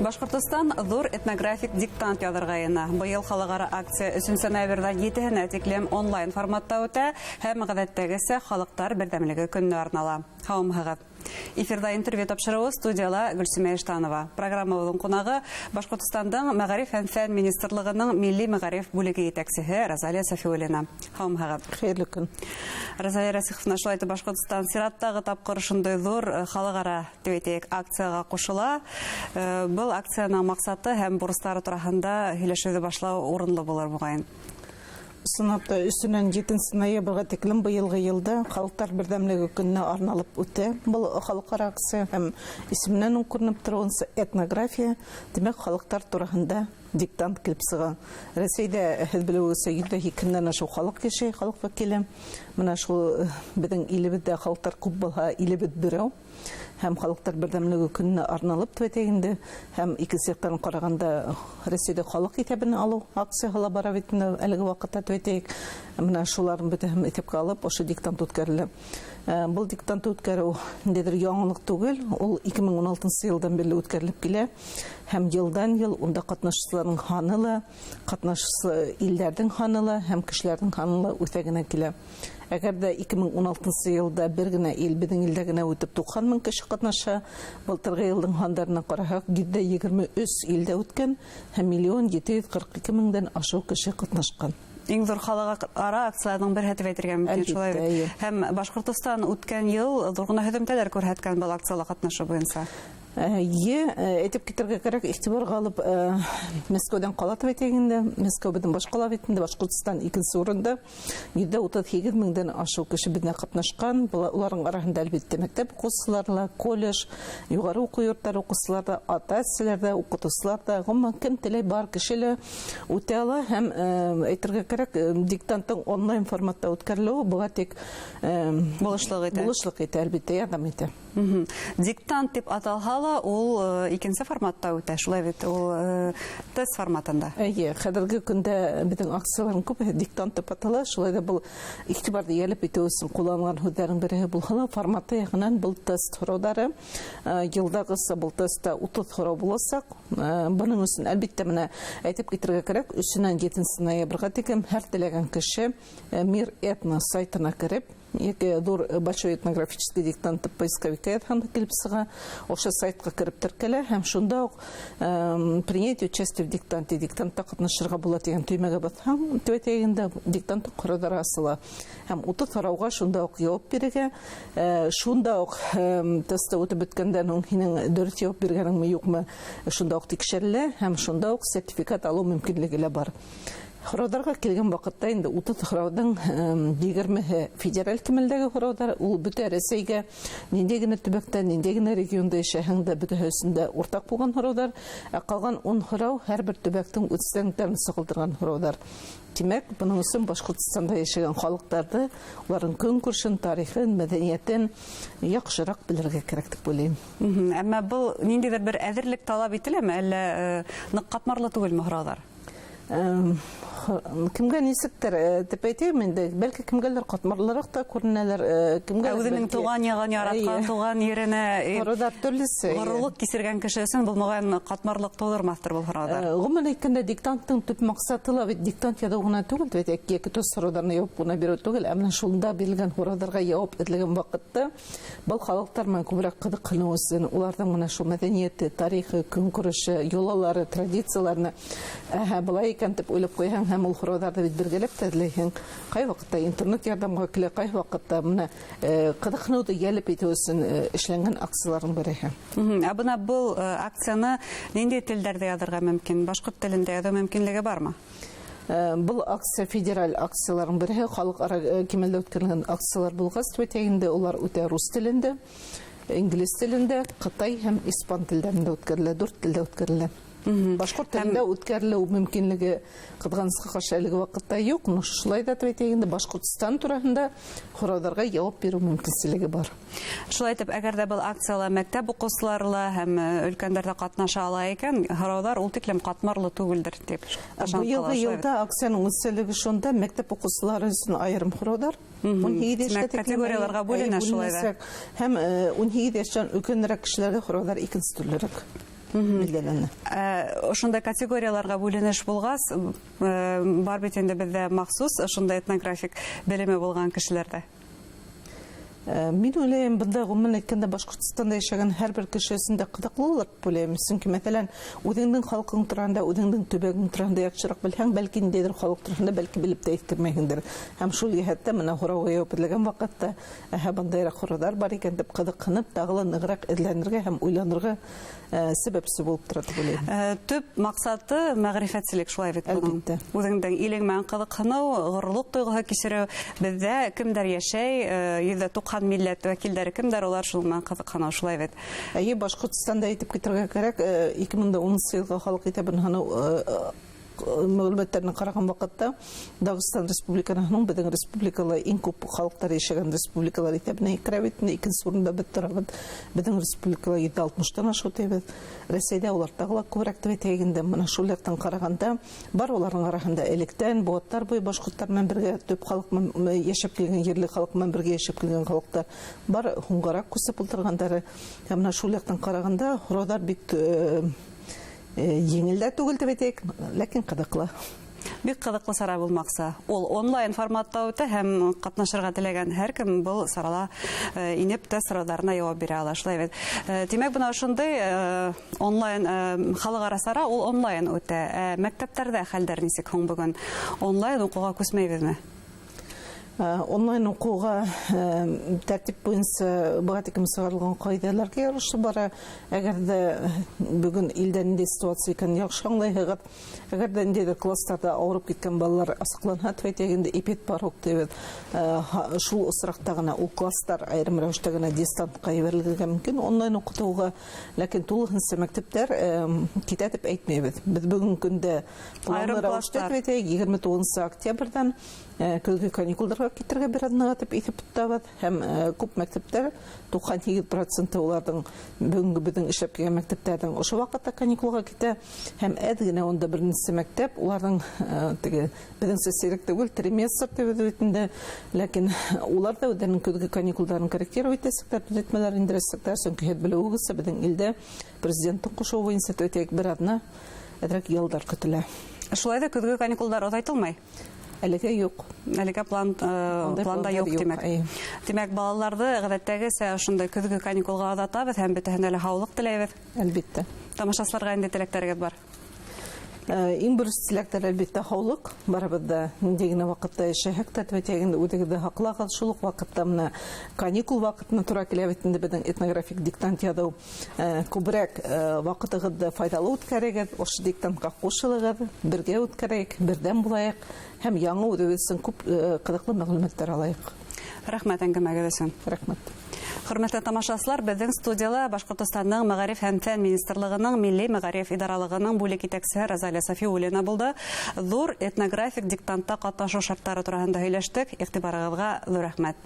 Башҡортостан ҙур этнографик диктант яҙырға йыйына. Быйыл халыҡ-ара акция 3 ноябрҙән 7-һенә тиклем онлайн форматта үтә һәм ғәҙәттәгесә Халыҡтар берҙәмлеге көнөнә арнала. Һаумыһығыҙ! Эфирҙа интервью тапшырыуы, студияла Гөлсимә Иштанова. Программабыҙҙың ҡунағы — Башҡортостандың Мәғариф һәм фән министрлығының милли мәғариф бүлеге етәксеһе Розалия Сафиуллина. Һаумыһығыҙ! Хәйерле көн! Розалия Рәсиховна, шулай итеп, Башҡортостан сираттағы тапҡыр ошондай ҙур халыҡ-ара, тип әйтәйек, акцияға ҡушыла. Был акцияның маҡсаты һәм бурыстары тураһында һөйләшеүҙе башлау урынлы булыр, моғайын. Ысынлап та, 3-нән 7 ноябргә тиклем быйылғы йылда Халыҡтар берҙәмлеге көнөнә арналып үтә был халыҡ-ара акция, һәм исеменән үк күренеп тороуынса, этнография, тимәк, халыҡтар тураһында диктант килеп сыға. Рәсәйҙә, һеҙ белеүегеҙсә, 102-нән ашыу халыҡ йәшәй, халыҡ вәкиле. Бына шул беҙҙең илебеҙҙә халыҡтар күп булһа, илебеҙ берәү. Һәм Халыҡтар берҙәмлеге көнөнә арналып, тип әйтәйек инде, һәм икенсе яҡтан ҡарағанда, Рәсәйҙә халыҡ иҫәбен алыу акцияһы ла бара бит инде әлеге ваҡытта, тип әйтәйек. Бына шуларҙың бөтәһен иҫәпкә алып, ошо диктант үткәрелә. Был диктантты үткәреү ниндәйҙер яңылыҡ түгел, ул 2016 йылдан бирле үткәрелеп килә, һәм йылдан йыл унда ҡатнашыусыларҙың һаны ла, ҡатнашыусы илдәрҙең һаны ла һәм кешеләрҙең һаны ла үҫә генә килә. Әгәр ҙә 2016 йылда бер генә ил, беҙҙең илдә генә үтеп, 90 мең кеше ҡатнаша, былтырғы йылдың һандарына ҡараһаҡ, 123 илдә үткән һәм 1 742 меңдән ашыу кеше ҡатнашҡан. Иң ҙур халыҡ-ара акцияларҙың береһе тип әйтергә мөмкин, шулай бит? Һәм Башҡортостан үткән йыл ҙур ғына һөҙөмтәләр күрһәткән был акцияла ҡатнашыу буйынса. Эйе, әйтеп китергә кәрәк, иғтибарға алып, Мәскәүҙән ҡала, тип әйтәйек инде. Мәскәү беҙҙең баш ҡала бит инде, Башҡортостан икенсе урында. 138 меңдән ашыу кеше беҙҙә ҡатнашҡан. Уларҙың араһында, әлбиттә, мәктәп уҡыусылары ла, колледж, юғары уҡыу йорттары уҡыусылары ҙа, ата-әсәләр ҙә, уҡытыусылар ҙа, ғөмүмән, кем теләй, бар кеше лә үтә ала. Һәм әйтергә кәрәк, диктанттың онлайн форматта үткәрелеүе быға тик булышлыҡ итә. Булышлыҡ итә, әлбиттә, ярҙам итә. Диктант тип аталһа ла, ул икенсе форматта үтә, шулай бит? Ул тест форматында. Эйе, хәҙерге көндә беҙҙең акцияларҙың күбеһе диктант тип атала, шулай ҙа был иғтибарҙы йәлеп итеү өсөн ҡулланылған һүҙҙәрҙең береһе булһа ла, форматы яғынан был тест һорауҙары. Йылдағыса был тестта 30 һорау буласаҡ. Бының өсөн, әлбиттә, менә әйтеп китергә кәрәк, 3-нән 7 ноябргә тиклем һәр теләгән кеше Мир Этно сайтына кереп, йәки ҙур «Большой этнографический диктант» тип поисковикка яҙһаң да килеп сыға. Ошо сайтҡа кереп теркәлә һәм шунда уҡ «Принять участие в диктанте», диктантта ҡатнашырға була тигән төймәгә баҫһаң, тип әйтәйек инде, диктанттың һорауҙары асыла. Һәм 30 һорауға шунда уҡ яуап бирергә, шунда уҡ тестты үтеп бөткәндән һуң һинең дөрөҫ яуап биргәнеңме, юҡмы, шунда уҡ тикшерелә һәм шунда уҡ сертификат алыу мөмкинлеге лә бар. Һорауҙарға килгән ваҡытта инде, 30 һорауҙың 20-һе федераль кимәлдәге һорауҙар, ул бөтә Рәсәйгә, ниндәй генә төбәктә, ниндәй генә регионда йәшәһәң дә, бөтәһе өсөн дә уртаҡ булған һорауҙар, ә ҡалған 10 һорау һәр бер төбәктең үҙенсәлектәрен сағылдырған һорауҙар. Тимәк, бының өсөн Башҡортостанда йәшәгән халыҡтарҙы, уларҙың көнкүрешен, тарихын, мәҙәниәтен яҡшыраҡ белергә кәрәк тип уйлайым. Әммә был ниндәйҙер бер әҙерлек талап ителәме, әллә ныҡ ҡатмарлы түгелме һорауҙар? Кемгә нисектер, тип әйтәйем инде, бәлки, кемгәлер ҡатмарлыраҡ та күренәлер, кемгә Үҙенең тыуған яғын яратҡан, тыуған еренә һорауҙар төрлөсә. Ғорурлыҡ кисергән кеше өсөн был, моғайын, ҡатмарлыҡ тыуҙырмаҫтыр был һорауҙар. Ғөмүмән әйткәндә, диктанттың төп маҡсаты ла бит диктант яҙыу ғына түгел, бит йәки төс һорауҙарына яуап ҡына биреү түгел, ә менә шунда бирелгән һорауҙарға яуап эҙләгән ваҡытта был халыҡтар менән күберәк ҡыҙыҡһыныу өсөн, уларҙың менә шул мәҙәниәте, тарихы, көнкүреше, йолалары, традицияларына, әһә, былай икән тип уйлап ҡуйһаң, һәм ул һорауҙарҙы бит бергәләп тә эҙләйһең. Ҡай ваҡытта интернет ярҙамға килә, ҡай ваҡытта менә ҡыҙыҡһыныуҙы йәлеп итеү өсөн эшләнгән акцияларҙың береһе. Ә бына был акцияны ниндәй телдәрҙә яҙырға мөмкин? Башҡорт телендә яҙыу мөмкинлеге бармы? Был акция федераль акцияларҙың береһе, халыҡ-ара кимәлдә үткәрелгән акциялар булғас, тип әйтәйек инде, улар үтә рус телендә, инглиз телендә, ҡытай һәм испан телдәрендә үткәрелә, дүрт телдә үткәрелә. Башҡорт телендә үткәрелеү мөмкинлеге, ҡыҙғанысҡа ҡаршы, әлеге ваҡытта юҡ. Но шулай ҙа, тип әйтәйек инде, Башҡортостан тураһында һорауҙарға яуап биреү мөмкинселеге бар. Шулай итеп, әгәр ҙә был акцияла мәктәп уҡыусылары ла һәм өлкәндәр ҙә ҡатнаша ала икән, һорауҙар ул тиклем ҡатмарлы түгелдер тип ышанып Быйылғы ҡала, шулай бит? йылда акцияның үҙенсәлеге шунда: мәктәп уҡыусылары өсөн айырым һорауҙар. 18 йәшкә Тимәк, тиклем категорияларға бүленә, шулай ҙа. Бүленәсәк. Һәм 18 йәштән өлкәнерәк кешеләргә һорауҙар икенсе төрлөрәк. билдәләнә. Ошондай категорияларға бүленеш булғас, бар бит инде беҙҙә махсус ошондай этнографик белеме булған кешеләр ҙә. Мин уйлайым, бында ғөмүмән әйткәндә Башҡортостанда йәшәгән һәр бер кеше өсөн дә ҡыҙыҡлылыр тип уйлайым. Сөнки, мәҫәлән, үҙеңдең халҡың тураһында, үҙеңдең төбәгең тураһында яҡшыраҡ белһәң, бәлки ниндәйҙер халыҡ тураһында бәлки белеп тә еткермәйһеңдер. Һәм шул йәһәттә мына һорауға яуап эҙләгән ваҡытта, әһә, бындайыраҡ һорауҙар бар икән тип ҡыҙыҡһынып, тағы ла нығыраҡ эҙләнергә һәм уйланырға сәбәпсе булып тора тип уйлайым. Төп маҡсаты мәғрифәтселек шулай бит бының. Әлбиттә. Үҙеңдең илең менән ҡыҙыҡһыныу, ғорурлыҡ тойғоһо кисереү. Беҙҙә кемдәр йәшәй, 190 милләт вәкилдәре кемдәр, улар шул менән ҡыҙыҡһына, шулай бит. Әйе, Башҡортостанда әйтеп китергә кәрәк, 2010 йылғы халыҡ иҫәбен һанау мәғлүмәттәренә ҡараған ваҡытта Дағстан республикаһының беҙҙең республикала иң күп халыҡтар йәшәгән республикалар иҫәбенә керә бит, инде икенсе урында беҙ торабыҙ. Беҙҙең республикала 160-тан ашыу тибеҙ. Рәсәйҙә улар тағы ла күберәк тип әйтәйек инде. Мына шул яҡтан ҡарағанда бар уларҙың араһында электән быуаттар буйы башҡорттар менән бергә төп халыҡ менән йәшәп килгән, ерле халыҡ менән бергә йәшәп килгән халыҡтар бар, һуңғараҡ күсеп ултырғандары. Һәм мына шул яҡтан ҡарағанда һорауҙар бик еңел дә түгел тип әйтәйек, ләкин ҡыҙыҡлы. Бик ҡыҙыҡлы сара булмаҡсы. Ул онлайн форматта үтә һәм ҡатнашырға теләгән һәр кем был сарала инеп тә сорауҙарына яуап бирә ала, шулай бит. Тимәк, бына ошондай онлайн халыҡ-ара сара ул онлайн үтә. Мәктәптәрҙә хәлдәр нисек һуң бөгөн? Онлайн уҡыуға күсмәйбеҙме? Онлайн уҡыуға тәртип буйынса быға тиклем сығарылған ҡағиҙәләргә ярашлы бара. Әгәр ҙә бөгөн илдә ниндәй ситуация икәнен яҡшы аңлайһығыҙ, әгәр ҙә ниндәйҙер кластарҙа ауырып киткән балалар асыҡланһа, тип әйтәйек инде, эпидпорог тибеҙ. Шул осраҡта ғына ул кластар айырым рәүештә генә дистантҡа ебәрелергә мөмкин онлайн уҡытыуға, ләкин тулыһынса мәктәптәр китә тип әйтмәйбеҙ. Беҙ бөгөнгө көндә планлы Айырым рәүештә, кластар. тип әйтәйек, егерме туғыҙынсы октябрҙән көҙгө каникулдарға китергә бер аҙнаға тип иҫәп тотабыҙ. Һәм күп мәктәптәр туҡһан һигеҙ проценты уларҙың бөгөнгө беҙҙең эшләп килгән мәктәптәрҙең ошо ваҡытта каникулға китә. Һәм әҙ генә унда бер нисә мәктәп уларҙың теге беҙҙеңсә сирек түгел, триместр тип бит инде, ләкин улар ҙа үҙҙәренең көҙгө каникулдарын корректировать итәсәктәр, төҙәтмәләр индерәсәктәр, сөнки һеҙ белеүегеҙсә, беҙҙең илдә президенттың ҡушыуы буйынса әйтәйек, бер аҙна әҙерәк ялдар көтөлә. Шулай ҙа көҙгө каникулдар оҙайтылмай? Әлегә юҡ. Әлегә Ундай планда пландар юҡ, юҡ, тимәк. Эйе. Тимәк, балаларҙы ғәҙәттәгесә ошондай көҙгө каникулға оҙатабыҙ һәм бөтәһенә лә һаулыҡ теләйбеҙ. Әлбиттә. Тамашасыларға инде теләктәрегеҙ бар? Иң беренсе теләктәр, әлбиттә, һаулыҡ. Барыбыҙ да ниндәй генә ваҡытта йәшәһәк тә, тип әйтәйек инде, үҙегеҙҙе һаҡлағыҙ. Шул уҡ ваҡытта мына каникул ваҡытына тура килә бит инде беҙҙең этнографик диктант яҙыу. Күберәк ваҡытығыҙҙы файҙалы үткәрегеҙ, ошо диктантҡа ҡушылығыҙ, бергә үткәрәйек, берҙәм булайыҡ һәм яңы үҙебеҙ өсөн күп ҡыҙыҡлы мәғлүмәттәр алайыҡ. Рәхмәт әңгәмәгеҙ өсөн. Рәхмәт. Хөрмәтле тамашасылар, беҙҙең студияла Башҡортостандың Мәғариф һәм фән министрлығының Милли мәғариф идаралығының бүлек етәксеһе Розалия Сафиуллина булды. Ҙур этнографик диктантта ҡатнашыу шарттары тураһында һөйләштек. Иғтибарығыҙға ҙур рәхмәт.